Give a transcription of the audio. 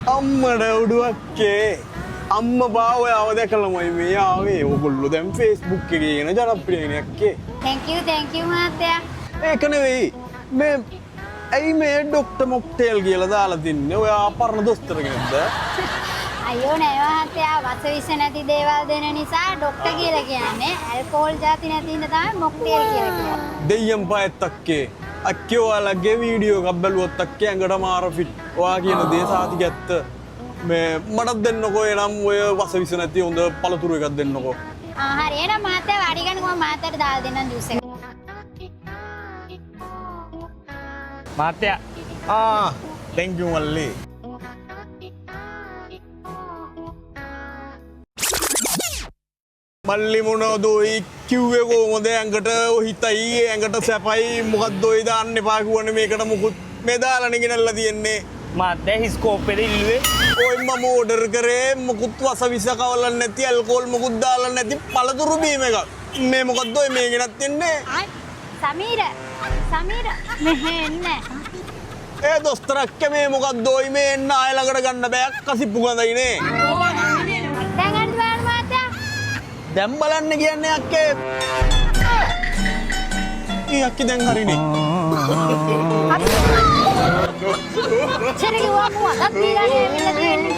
අම්මට උඩුවක්කේ අම්ම බා ඔයාව දැකලාමයි මේ ආවේ. ඔයගොල්ලෝ දැන් Facebook එකේ එන ජනප්‍රිය කෙනෙක්. Thank you, thank you මහත්තයා. ඒක නෙවෙයි මේ ඇයි මේ ඩොක්ටර් මොක්ටේල් කියලා දාලා තින්නේ? ඔයා පරණ දොස්තර කෙනෙක්ද? අයියෝ නෑ මහත්තයා, වස විස නැති දේවල් දෙන නිසා ඩොක්ටර් කියලා කියන්නේ. ඇල්කොහොල් ජාති නැති හින්දා තමයි මොක්ටේල් කියලා කියන්නේ. දෙයියන් පායත් අක්කේ. අක්කේ ඔයාලගේ වීඩියෝ එකක් බැලුවොත් අක්කේ ඇඟට මාර ෆිට්. ඔයා කියන දේ සාතික ඇත්ත. මේ මටත් දෙන්නකෝ එනම් ඔය වස විස නැති හොඳ පළතුරු එකක් දෙන්නකෝ. ආ හරි, එහෙනම් මහත්තයා වාඩි ගන්නකෝ, මම මහත්තයාට දාලා දෙන්නම් ජූස් එක. මහත්තයා. ආ thank you මල්ලි. මල්ලි මොනවද ඔය කිව්වේ? කොහොමද ඇඟට හිතයි ඇඟට සැපයි මොකද්ද ඔය දාන්න එපා කිව්වනේ මේකට මොකුත් මේ දාලානේ ගෙනල්ලා තියෙන්නේ. මහත්තයා හිස්කෝප් එකේ ඉල්ලුවේ. ඔය මම ඕඩර් කරේ මොකුත් වස විස කවලක් නැති ඇල්කොහොල් මොකුත් දාලා නැති පළතුරු බීම එකක්. මේ මොකද්ද ඔය මේ ගෙනත් තින්නේ? සමීර සමීර මෙහෙ එන්න. ඒ දොස්තර අක්කේ මේ මොකද්ද ඔය මේ එන්න ආය ළඟට ගන්න බෑ කසිප්පු ගඳයිනේ. දැන් හරිද බලන්න මහත්තයා? දැන් බලන්න කියන්නේ අක්කේ. ඊ අක්කේ දැන් හරිනේ. ඔච්චර කිව්වම අදත් දීලා නේ ඇවිල්ලා තියෙන්නේ.